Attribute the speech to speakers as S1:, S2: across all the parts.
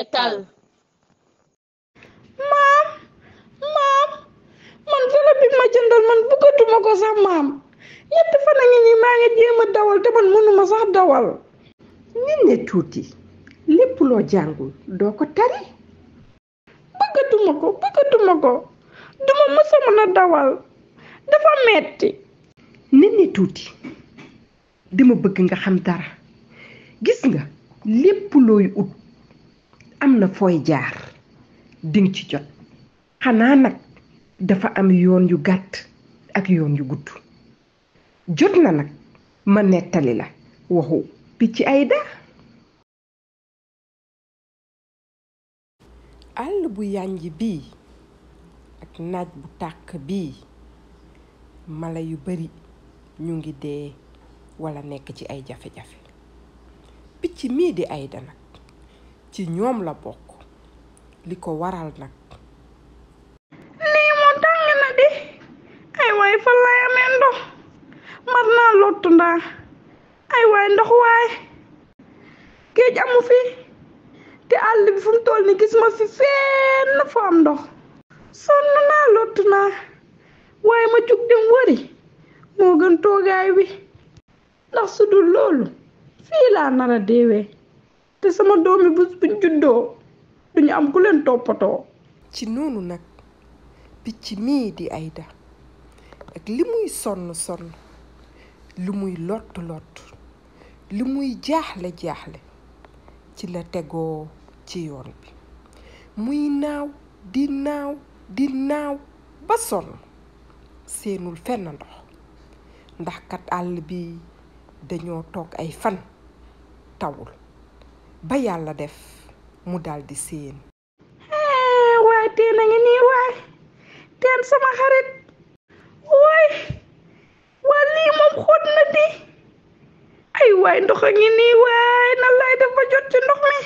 S1: netal.
S2: maam man vélo bi ma jëndal man bëggatuma ko sax maam ñetti fan a ngi nii maa ngi jéem a dawal te man mënuma sax dawal.
S3: nit ne tuuti lépp loo jàngul doo ko tari.
S2: bëggatuma ko duma mësa mën a dawal dafa metti.
S3: nit ne tuuti dama bëgg nga xam dara gis nga lépp looy ut am na fooy jaar dinga ci jot xanaa nag dafa am yoon yu gàtt ak yoon yu gudd. jot na nag ma nettali la waxu picc Ayda. àll bu yànj bii ak naaj bu tàkk bii mala yu bari ñu ngi dee walla nekk ci ay jafe-jafe. picc mii di Ayda nag ci ñoom la bokk. li ko waral nag
S2: lii moo tàng na di ay waay fan lay amee ndox mar naa lottu ndaa ay waay ndox waay géej amu fi te àll bi fu mu toll ni gis ma fi fenn fu am ndox sonn naa lottu naa waaye ma jug dem wari moo gën toogaay wi ndax su dul loolu fii laa nar a deewee te sama doomi bés buñ juddoo duñu am ku leen toppatoo.
S3: ci noonu nag picc mii di Ayda ak li muy sonn li muy lott li muy jaaxle ci la tegoo ci yoon bi muy naaw di naaw ba sonn seenul fenn ndox ndax kat àll bi dañoo toog ay fan tawul ba yàlla def mu daldi seen.
S2: waay teen a ngi nii waay teen sama xarit waay waa lii moom xóot na di ay waay ndox a ngi nii waay nan lay def ba jot ci ndox mi.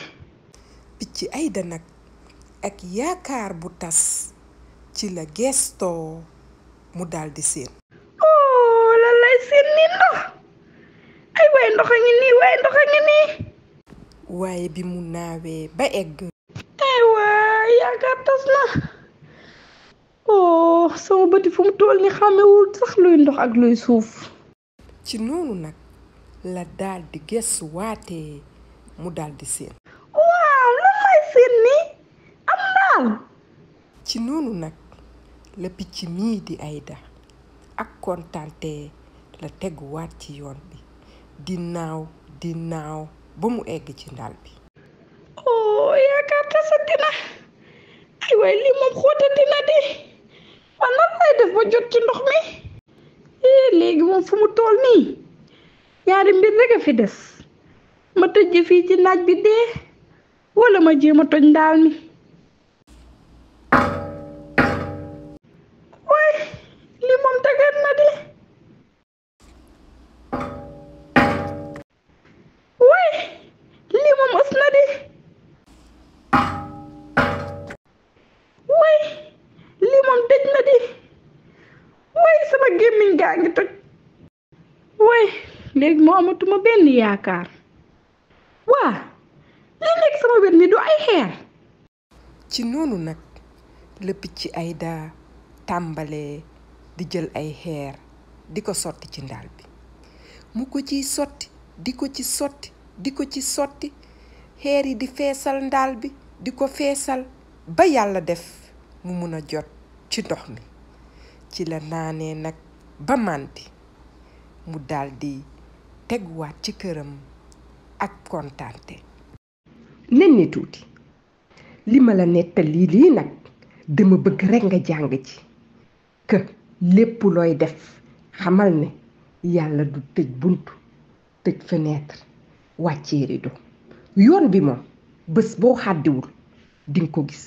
S3: picc Ayda nag ak yaakaar bu tas ci la gestoo mu daldi seen.
S2: lan lay seen nii ndox ay waay ndox a ngi nii waay ndox a ngi nii.
S3: waaye bi mu naawee ba egg.
S2: ay waay yaakaar tas na sama bëti fu mu toll ni xamewul sax luy ndox ak luy suuf.
S3: ci noonu nag la daldi gëstu waatee mu daldi seen.
S2: waaw lan lay seen nii am ndaal.
S3: ci noonu nag la picc mii di Ayda ak kontaante la teguwaat ci yoon bi di naaw ba mu egg ci ndaal bi.
S2: yaakaar tasati na ay waay lii moom xóotati na di man nan lay def ba jot ci ndox mi. léegi moom fu mu toll nii ñaari mbir rek a fi des ma tëj fii ci naaj bi dee walla ma jéem a toj ndaal mi. waay lii moom dagat na di waay lii moom ës na di waay lii moom tëj na di waay sama gémmiñ gaa ngi toj waay léegi moo amatuma benn yaakaar. waa li nekk sama wet ni du ay xeer.
S3: ci noonu nag la picc Ayda tàmbalee di jël ay xeer di ko sotti ci ndaal bi mu ko ciy sotti di ko ci sotti xeer yi di feesal ndaal bi di ko feesal ba yàlla def mu mun a jot ci ndox mi ci la naanee nag ba màndi mu daldi teguwaat ci këram ak kontaante. nen ni tuuti li ma la nettali lii nag dama bëgg rekk nga jàng ci que lépp looy def xamal ne yàlla du tëj bunt tëj fenêtre wàccee rido yoon bi moom bés boo xàddiwul dinga ko gis.